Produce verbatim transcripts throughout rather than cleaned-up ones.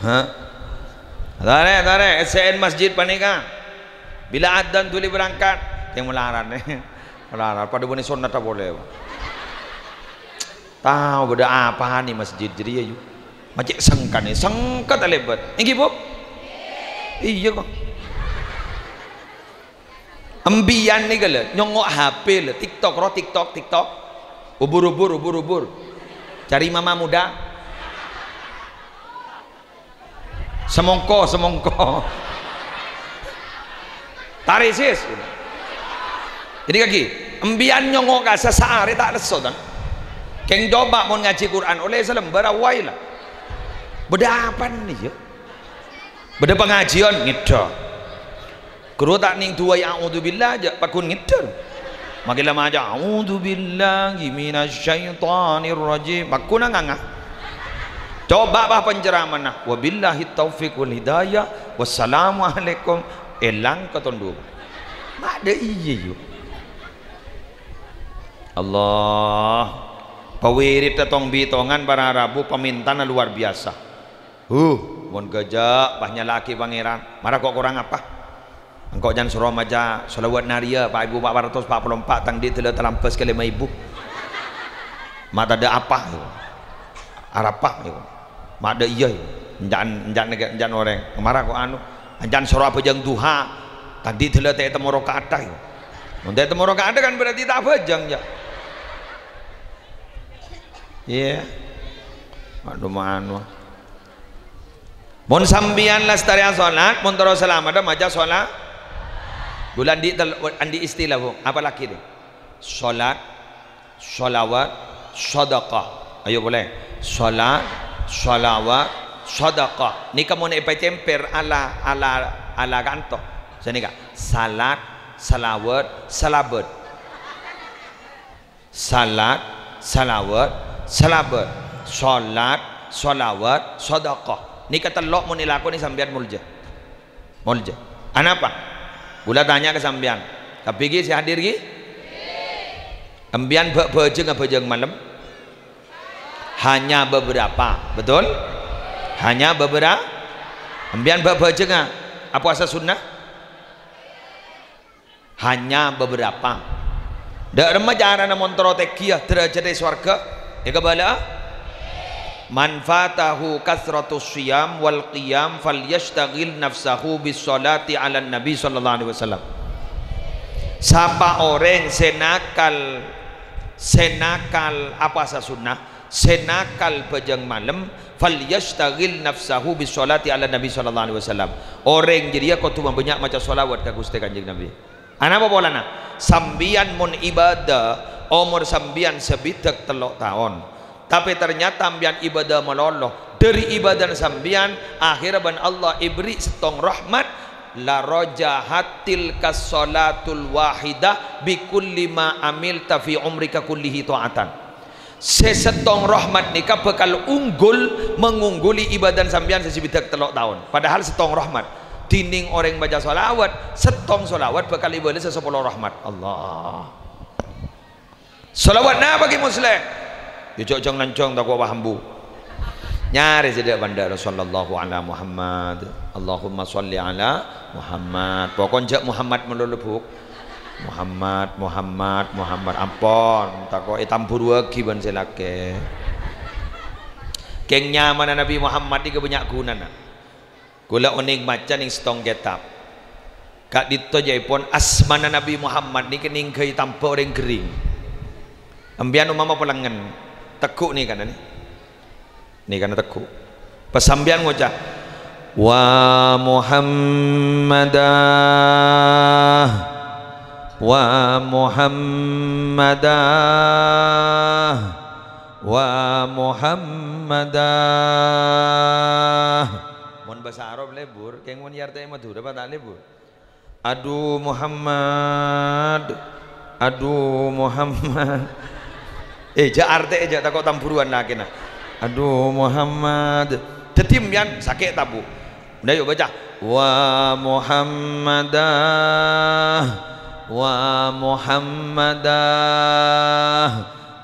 Hah? Tarè', tarè', essè'è masjid panèka. Bilâ adzan dhuli berangkat. Tèng malarat, malarat. Padâ bânnè sonnadhâ polè. Tao bâdâ apana masjid jârèya, yu? Ma' cè' sengkana, sengka ta' lèbât. Èngghi, Bu? Iyâ, kok. Embiyan nèka, lho, nyongngo' H P, lho, TikTok, ro, TikTok, TikTok. Ubur-ubur, ubur-ubur. Cari mama muda. Samongko, samongko. Tarè', sis. Ini kaki, embiyan nyongngo' ka sasaarè ta' lesso, tan. Kèng coba mon ngajhi Qur'an, ollè salembâr awai la. Bâdâ apana, yâ? Bâdâ pangajiân, ngèdhâ. Ghuru ta' nèng duwâi a'udzubillah jâ', pagghun ngèdhâ. Makkè la maca, "A'udzubillahi minasyaitonirrajim." Pagghun nganga. Coba, bah, penceramahna, "Wabillahi taufiq wal hidayah. Wassalamualaikum." Èlang katon dhu. Ma' dâ' iyâ, yu. Allah. Pawiridhâ tong-bitongan para rabu, pamèntana luar biasa. Huh, mon ghâjâ' pas nyala'aghi Pangèran, mara kok korang apa? Engko' jhân soro maca shalawat nariyah, pa' èbu pa' ratos pa' polo empa', tang dhi' dâlâ talambâs ka lèma èbu. Ma' tadâ' apa, yâ? Arapa, yâ? Ma' dâ' iyâ, yâ? Enjâ'ân, enjâ'ân, enjâ'ân orèng. Mara kok anu, enjâ'ân soro abhâjâng duha, tang dhi' dâlâ ta' ètemmo raka'atta, yâ? Mon ta' ètemmo raka'atta kan berarti ta' abhâjâng, yâ? Iyâ. Anu-manu. Mon sampèyan lastarèya sholat, mon terro salameddhâ maca shola-, bulâ andi' tel-, andi' istilah, Bu. Apalagi deh? Sholat, sholawat, shadaqah. Ayo polè. Sholat, sholawat, shadaqah. Nèka mon èpacèmpèr ala, ala, ala kanto. Sanèka. Salat, salawat, salabât. Salat, salawat, salabât. Sholat, sholawat, shadaqah. Nèka tello' mon èlakonè sampèyan molja. Molja. Anapa? Bulâ tanya ka sampèyan. Kabbhi ghi sè hadir ghi? Sampèyan bâ-, bhâjâng abhâjâng malem? Hanya beberapa, betul? Hanya bebera-, sampèyan bâ-, bhâjângnga apuasa sunnah? Hanya beberapa. Dâ' remma carana mon terro tènggiyâ dârâjhâddhâ è sowarghâ? Èkabâlâ'â? "Man fatahu katsratus shiyam wal qiyam falyashtaghil nafsahu bis sholati 'alan Nabi sallallahu alaihi wasallam." Sapa orèng sè nakal, sè nakal apowasa sunnah, sè nakal bhâjâng malem, "Falyashtaghil nafsahu bis sholati 'alan Nabi sallallahu alaihi wasallam." Orèng jârèya kodhu mabânnya' maca sholawat ka Ghustè Kanjeng Nabi. Anapa polana? Sampèyan mon ibadah, omor sampèyan sabidhâk tello' taon. Tapè ternyata sampèyan ibadah malolo. Dâri ibadana sampèyan, akhèrra bân Allah èberri' sèttong rahmat, "La rajahat tilkas sholatul wahidah bi kulli ma amilta fi umrika kullihi ta'atan." Sè sèttong rahmat nèka bhâkal unggul, mengungguli ibadana sampèyan sè sabidhâk tello' taon. Padahal sèttong rahmat. Dhinèng orèng maca sholawat, sèttong sholawat bhâkal èbâlâsâ sapolo rahmat. Allah. Sholawat napa, Ki Musleh? Yâ, jhâ' jhâng-lanjhâng, tako' paham, Bu. Nyarè sè dâ' pandâ', "Sallallahu ala Muhammad. Allahumma sholli ala Muhammad." Pokon jhâ' Muhammad malolo, Bu. Muhammad, Muhammad, Muhammad. Ampon, tako' ètamburuwâghi bân sè lakè'. Kèng nyamana Nabi Muhammad nèka bânnya' ghunana. Kaulâ onèng maca nèng sèttong kètab. Ka'dinto jâèpon asmana Nabi Muhammad nèka nèngghâi tamba orèng ghering. Sampèyan omama palengngen, tegghu' nèkana nè. Nèkana tegghu'. Pas sampèyan ngoca', "Wa Muhammada, wa Muhammada, wa Muhammada." Mon bhâsa Arab lebur, kèng mon è artè'è Madhurâ pas ta' lebur. "Adu Muhammad, adu Muhammad." Eh, jhâ' artè'è, jhâ' tako' tamburuwân lakèna. "Adu Muhammad." Dhâddhi sampèyan sakè' tabu. Nah, ayo baca. "Wa Muhammada, wa Muhammada,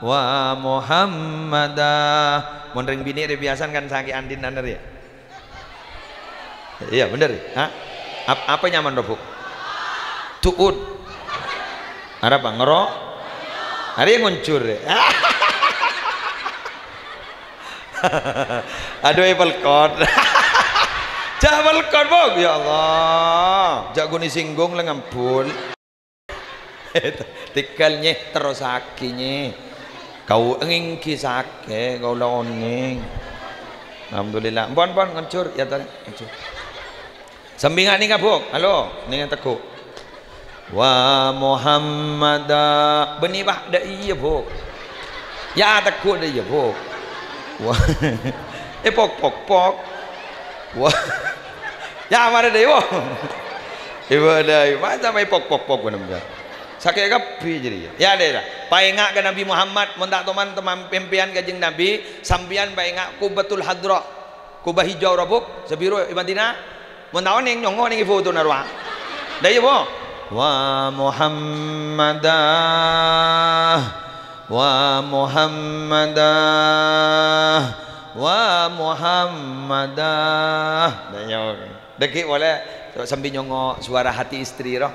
wa Muhammada." Mon rèng binè' rè biyasana kan sakè' andinna rè. Iyâ, bhender. Hah? Ap-, apa nyamana, Bu'? Tu'ut. Arapa, ngero? Arèya ngonjhur. Adu, èpelkot. Jhâ' pelkot, Bu'. Ya Allah. Jhâ' ghun èsinggung la ngambul. Tèghâl, Nyè, terrossaghi, Nyè. Kau èngghi sakè', kaulâ onèng. Alhamdulillah. Empon, empon, ngonjhur, ya, ta', ngonjhur. Sambi nga' nèng, Bu'. Halo, nèng tegghu'. Wa Muhammada. Bânnè, Pak, dâ' iyâ, Bu'. Ya, tegghu' dâ' iyâ, Bu'. Wah. Eh, pok, pok, pok. Wah. Ya, mara dâ' iyâ, Bu'. Ibadah, masa maè pok, pok, pok, bener-bener. Sakè' kabbhi jârèya. Ya, dâ' iyâ. Paènga' ka Nabi Muhammad, mon ta' toman, teman pèmpèyan Kanjeng Nabi, sampèyan paènga' Qubbatul Hadrah. Quba hijau rowa, Bu', sè biru è Madinah. Mon ta' onèng, nyongngo' nèng è fotona rowa. Dâ' iyâ, Bu'. Wa Muhammada, wa Muhammada, wa Muhammada. Dâ' iyâ. Dâgghi' polè, coba sambi nyongngo' suara hati istri, rowa.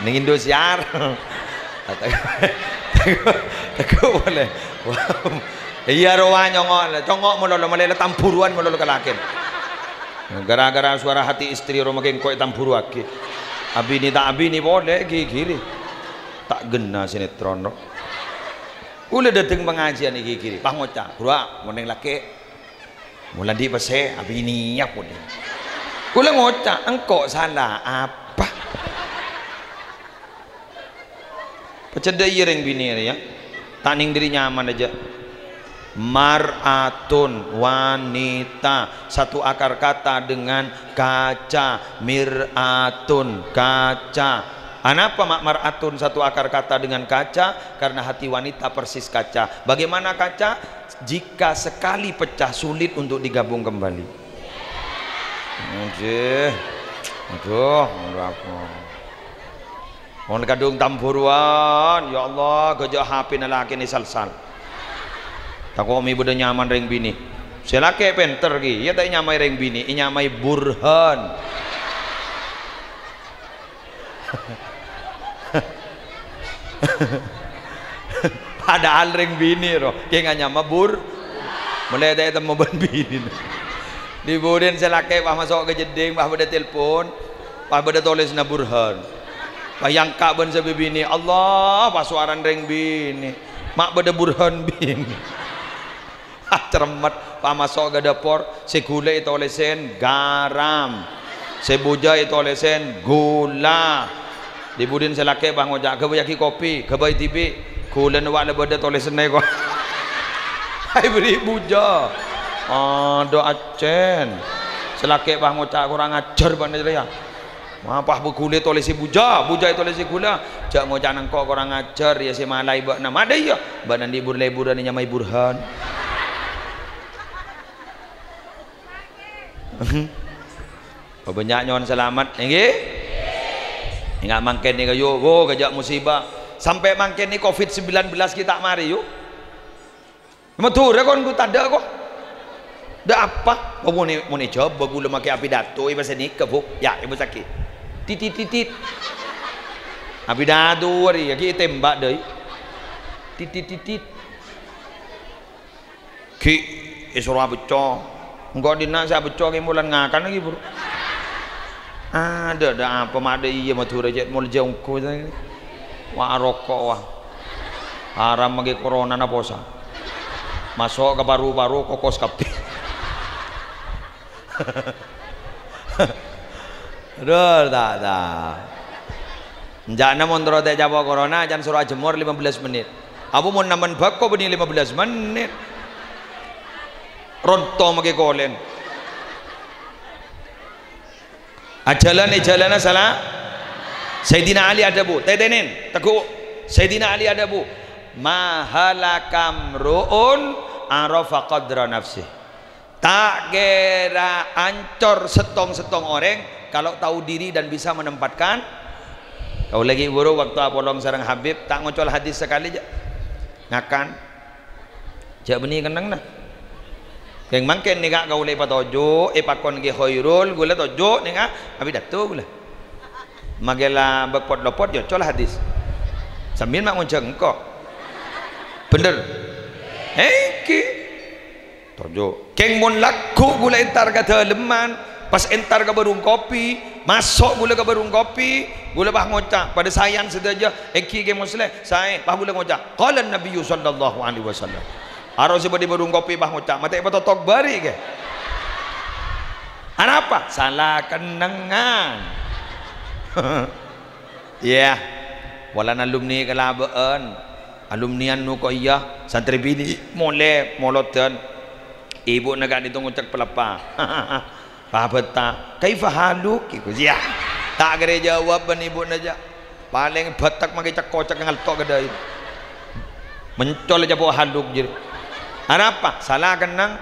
Nèng Indosiar. Tegghu', tegghu', tegghu' polè. Wah. Iyâ, rowa nyongngo', congngo' malolo, malolo tamburuwân malolo kalakèn. Gara-gara suara hati istri rowa makè engko' ètamburuwaghi. Abinè ta' abinè polè ghighiri. Ta' ghenna sinetron, rowa. Kaulâ dâteng pangajiân ghighiri, pas ngoca', "Ghuru, mon nèng lakè'." Mon la andi' pèssè, abinèya polè. Kaulâ ngoca', "Engko' sala apa?" Pacèddhâ iyâ rèng binè' rèya. Ta' nèng dâri nyamana jâ'. Mar'atun, wanita, satu akar kata dengan kaca. Mir'atun, kaca. Anapa ma' mar'atun satu akar kata dengan kaca? Karena hati wanita persis kaca. Bagaimana kaca? Jika sekali pecah, sulit untuk digabung kembali. Nggih. Aduh, ora apa. Mon kadhung tamburuwân, ya Allah, ghâjâ' H P-na lakèna sal-sal. Tako' mè' bâdâ nyamana rèng binè'. Sè lakè' pènter ghi, iyâ ta' ènyamaè rèng binè', ènyamaè Burhan. Padahal rèng binè' rowa, kèng anyama Bur-, molaè ta' ètemmo bân binèna. Di-budina sè lakè' pas maso' ka jeddhing, pas bâdâ telpon, pas bâdâ tolèsanna Burhan. Pas èangka' bân sè bibinè', Allah, pas sowarana rèng binè', ma' bâdâ Burhan binè'. Cermet, pas maso' ka dâpor, sè ghulâ ètolèsè garam, sè bujâ ètolèsè gula. Di-budina sè lakè' pas ngoca', "Ghâbâyyâghi kopi, ghâbây dhibi', ghulâna wa' la bâdâ tolèsanna ko." Èberri' bujâ. Adhu accèn. Sè lakè' pas ngoca', "Korang ajhâr bâ'na rèya." Mapah bâ ghulâ ètolèsè bujâ, bujâ ètolèsè ghulâ. Jhâ' ngoca' nèng ko' korang ajhâr, iyâ sè malaè bâ'na. Madâ iyâ, bâ'na andi' bur-lèburân nyamaè Burhan. Bânnya' nyo'on salamet, èngghi? Èngghâ mangkèn nèka, yu, wo, ghâjâ' musibah. Sampè' mangkèn nèka covid sembilan belas ghi' ta' marè, yu. Madhurâ kon ghu tadâ' ko. Dâ' apa? Oh, mon è, mon è Jhâbâ ghulâ makè apidato, è bâsa nèka, Bu. Yâ, è bâsa kè. Titit, titit. Apidato arèya ghi' ètèmbhâk dâi. Titit, titit. Ghi' èsoro abhecco. Engko' dinna' sè abhecco kè molan ngakan lagi, Bro. Adâ', dâ' apa ma' dâ' iyâ Madhurâ cè' moljâ ongghu. Wa' aroko', wa'. Haram mangkè koronana posa. Maso' ka paru-paru, kokos kabbhi. Aduh, ta', ta'. Enjâ'na mon terro ta' ècapo' korona, can soro ajemmor lima belas menit. Apa mon namen bhâko bânnè lima belas menit? Ronto mangkè kolèn. Ajhâlân è jhâlânna sala. Sayyidina Ali adhâbu, tètènèn, tegghu'. Sayyidina Ali adhâbu, "Ma halaka mru'un arafa qadra nafsih." Ta' kèra ancor sèttong-sèttong orèng kalau tahu diri dan bisa menempatkan. Kaulâ ghi' buru bâkto apolong sareng Habib, ta' ngocol hadis sakalè jâ'. Ngakan. Jâ' bânnè kennengnga. Kèng mangkèn nèka kaulâ èpatoju', èpakon Kè Khairul, ghulâ toju' nèka apidato ghulâ. Makè la bâk pot-lopot, yâ, col hadis. Sambiyan ma' ngonjhâng engko'. Bhender? Èngghi. Toju'. Kèng mon lagghu' ghulâ entar ka dâlemman, pas entar ka bârung kopi, maso' ghulâ ka bârung kopi, ghulâ pas ngoca', padâ saèyan sadhâjâ, èngghi Kè Musleh, saè, pas ghulâ ngoca', "Qala Nabiyyu sallallahu alaihi wasallam." Aro sè bâdâ è bârung kopi pas ngoca', "Matè èpatotok bâri', Kè." Arapa? Sala kennengngan. Iyâ. Polana alumni kalabâ'ân. Alumni anu kok iyâ, santrè binè' molè molodhân. Ibu'na ka'dinto ngocak paleppa. Pabhâta, "Kaifa haluk?" Iku, iyâ. Ta' kèra jâwâb bân ibu'na, jâ'. Palèng bâtek makè cek-kocek ngalto' ka dâi. Mencol jâ po haluk jârèya. Arapa? Sala kennengngan.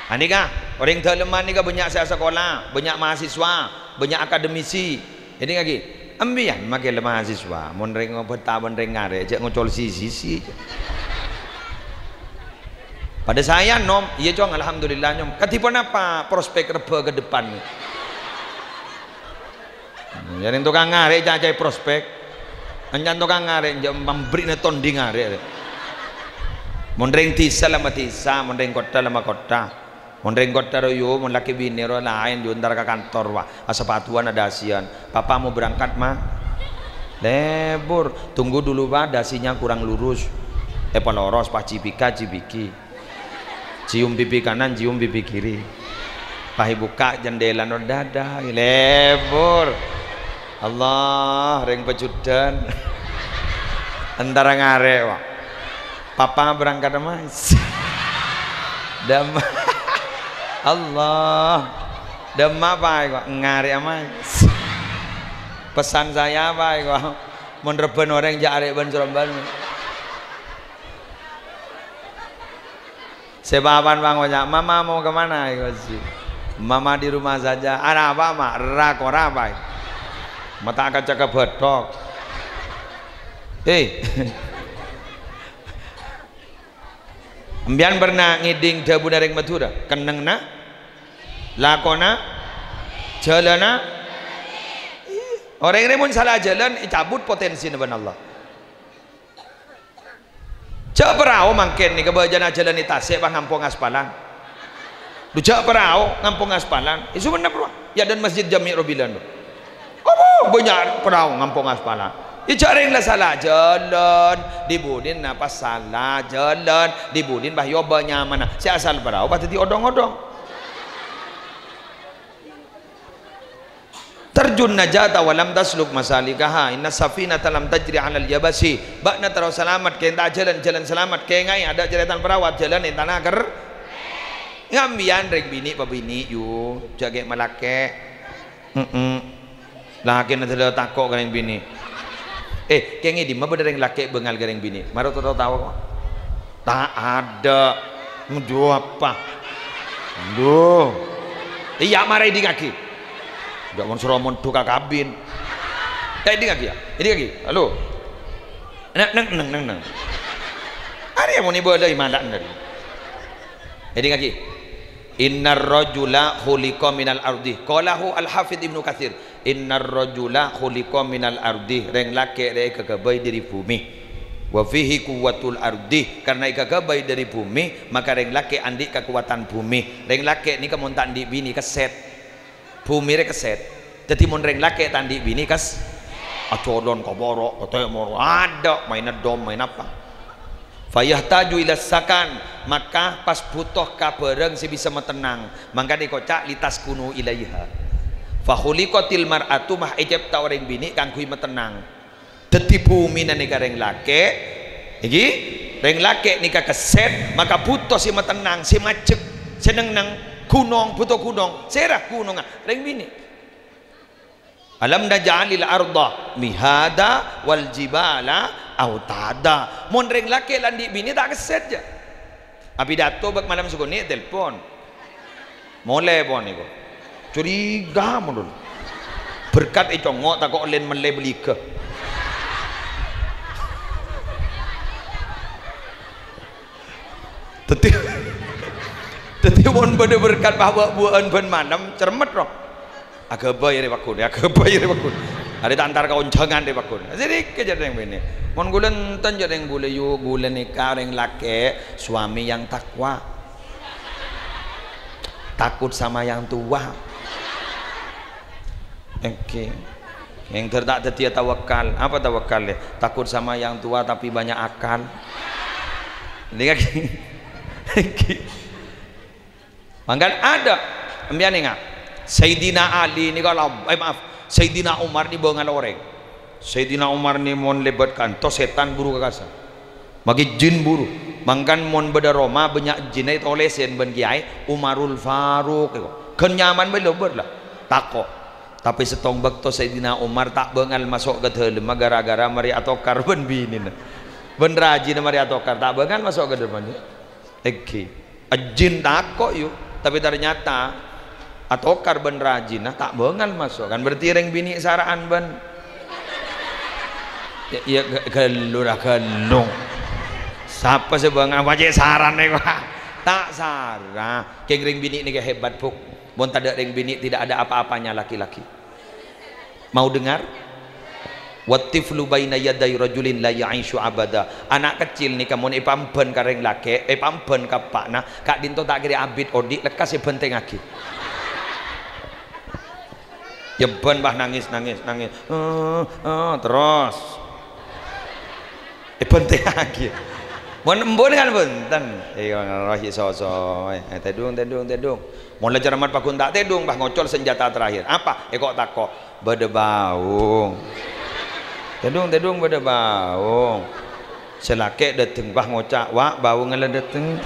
Anèka, orèng dâlemman nèka bânnya' sè asakola, bânnya' mahasiswa, bânnya' akademisi. Èdingngaghi, empèyan makè la mahasiswa, mon rèng bâta bân rèng ngarè', jâ' ngocol si-sisi. Padâ saèyan, Nom. Iyâ, Cong, alhamdulillah, Nyom. Kadhi ponapa prospek rebbhâ ka depan? Jârèng tokang ngarè' cacaè prospek. Encan tokang ngarè', jâ' mambrè'na tondi ngarè'. Mon rèng dhisa la madhisa, mon rèng kottha la makottha. Mon rèng kottha rowa, mon lakè binè rowa laèn, jâ' entar ka kantor, wa. Asapatuwan adâsiyân. "Papa mau berangkat, Ma?" "Lebur." "Tunggu dulu, Pa, dasinya kurang lurus." Èpaloros, pas cipika, cipiki. Cium pipi kanan, cium pipi kiri. Pas èbukka' jendela, no, dadah, lebur. Allah, rèng pajudhân. Entara ngarè', wa. "Papa berangkat, Ma?" "Dâmma." Allah. "Dâmma, Pa?" Èko, "Ngarè', Ma." "Pesan saya apa?" Èko, "Mon rebbhâna orèng, jâ' arè' bân-sorombân." Sè papan pangoca', "Mama mau ke mana?" Èko, "Mama di rumah saja." "Ada apa, Ma?" "Ra-kora, Pa." Mata kaca kebethok. Eh. Empèyan pernah ngèdhing dhâbuna rèng Madhurâ? Kennengnganna, lakona, jhâlânna. Orèng rèya mon sala jhâlân, ècabut potensina bân Allah. Jâ' parao mangkèn nèka bâjâna jhâlân è tasè' pas ngampong aspalan. Dhu jâ' parao ngampong aspalan. È Sumenep rowa, yâ, dan Masjid Jami' Robilan rowa. Apa bânnya' parao ngampong aspalan? Yâ, jâ' rèng la sala jhâlân, dhi-budhina pas sala jhâlân, dhi-budhina pas èobâ nyamana. Sè asal parao pas dhâddhi odhong-odhong. Tarjun najata wa lam tasluk masalikaha, inna safinata lam tajri 'alal yabasi. Bâ'na terro salamet, kèng ta' jhâlân, jhâlân salamet, kèngaè adâ' carètana parao jhâlân è tana ker-, Ngambiyân rèng binè' pabinè', yu, jâ' ghi' malakè'. Heeh. Lakèna dhâddhi tako' ka rèng binè'. Eh, kèng è dimma bâdâ rèng lakè' bângal ka rèng binè'? Mara tao-tao kok. Ta' adâ'. Ndu apa? Ndu. Iyâ, mara èdingngaghi. Jâ' mon soro mondhu ka kabin. Yâ, èdingngaghi, yâ. Èdingngaghi. Halo. Neng, neng, neng, neng, neng. Arèya mon èbâlâi mala'na. Èdingngaghi. "Innar rajula khuliqa minal ardi." Qalahu Al-Hafidz Ibnu Katsir. "Innar rajula khuliqa minal ardi." Rèng lakè' rèya èkaghâbây dâri bhumè. "Wa fihi quwwatul ardi." Karna èkaghâbây dâri bhumè, maka rèng lakè' andi' kakowadhân bhumè. Rèng lakè' nèka mon ta' andi' binè, kèsèt. Bhumè rè kèsèt. Dhâddhi mon rèng lakè' ta' andi' binè, kèsèt. Ajhâlân ka bârâ', ka tèmor, adâ', maèna dom, maèna apa. Fayahtaju ila sakan, maka pas bhuto ka bhârâng sè bisa matennang. Mangkana èkoca' litaskunu ilaiha. Fakhuliqatil mar'atu, mah ècèpta orèng binè' kaangghuy matennang. Dhâddhi bhumèna nèka rèng lakè', èngghi, rèng lakè' nèka kèsèt, maka bhuto sè matennang, sè majhek, sè neng-neng, ghunong, bhuto ghunong. Sèra ghunongnga? Rèng binè'. "Alam naj'alil arda mihada wal jibala autada." Mon rèng lakè' la andi' binè ta' kèsèt, jâ'. Apidato bâk malem sakonè' telpon. Molè pon nèko. Curiga mon. Berkat ècongngo' tako' lèn mellè bâligâ. Dhâddhi, Mon bâdâ berkat pabâ'-buwâ'ân bân malem, cermet, ro. Aghâbây rè pagghun, aghâbây rè pagghun. Arè ta' entar ka onjhângan rè pagghun. Sèdhika jhâ' rèng binè'. Mon ghulâ enten jhâ' rèng ghulâ, yu, ghulâ nèka orèng lakè', suami yang takwa. Takut sama yang tua. Èngghi. Èngghâr ta' dhâddhiyâ tawakkal. Apa tawakkal, ya? Takut sama yang tua tapi banyak akal. Nèka ghi. Èngghi. Mangkana adâ', sampèyan enga'. Sayyidina Ali nèka la, eh, maaf, Sayyidina Umar nè bângal orèng. Sayyidina Umar nè mon lèbât kanto, sètan buru ka kassa'. Maghi jin buru. Mangkana mon bâdâ roma bânnya' jinna ètolèsè bân kèyaè, Umarul Faruq, èko. Ghân nyaman bhâi lobâr la. Tako'. Tapè sèttong bâkto Sayyidina Umar ta' bângal maso' ka dâlemma ghârâ-ghârâ marè atokar bân binèna. Bân rajina marè atokar, ta' bângal maso' ka dâlemma. Èngghi. Jin tako', yu, tapè ternyata atokar bân rajina ta' bângal maso'. Kan berarti rèng binè' sara'an bân, ya, ya, gâ-, ghâllu ra, ghâllu. Sapa sè bângal, apa cè' sarana, kok? Ta' sara. Kèng rèng binè' nèka hebat, Bu. Mon tadâ' rèng binè', tidak ada apa-apanya laki-laki. Mau dengar? "Wattiflu baina yaday rajulin la ya'isyu abada." Ana' keccil nèka mon èpaembhân ka rèng lakè', èpaembhân ka eppa'na, ka'dinto ta' kèra abit odi', lekkas èbhântèngngaghi. Èbhân, bah, nangis, nangis, nangis. Eh, eh, terros. Èbhântèngngaghi. Mon embun kan bhunten. Èngghi, roh, soso. Eh, tèdung, tèdung, tèdung. Mon la cermet pagghun ta' tèdung, bah, ngocol senjata terakhir. Apa? Èko' tako'. Bâdâ baung. Tèdung, tèdung, bâdâ baung. Sè lakè' dâteng, bah, ngoca', "Wa', baungnga la dâteng."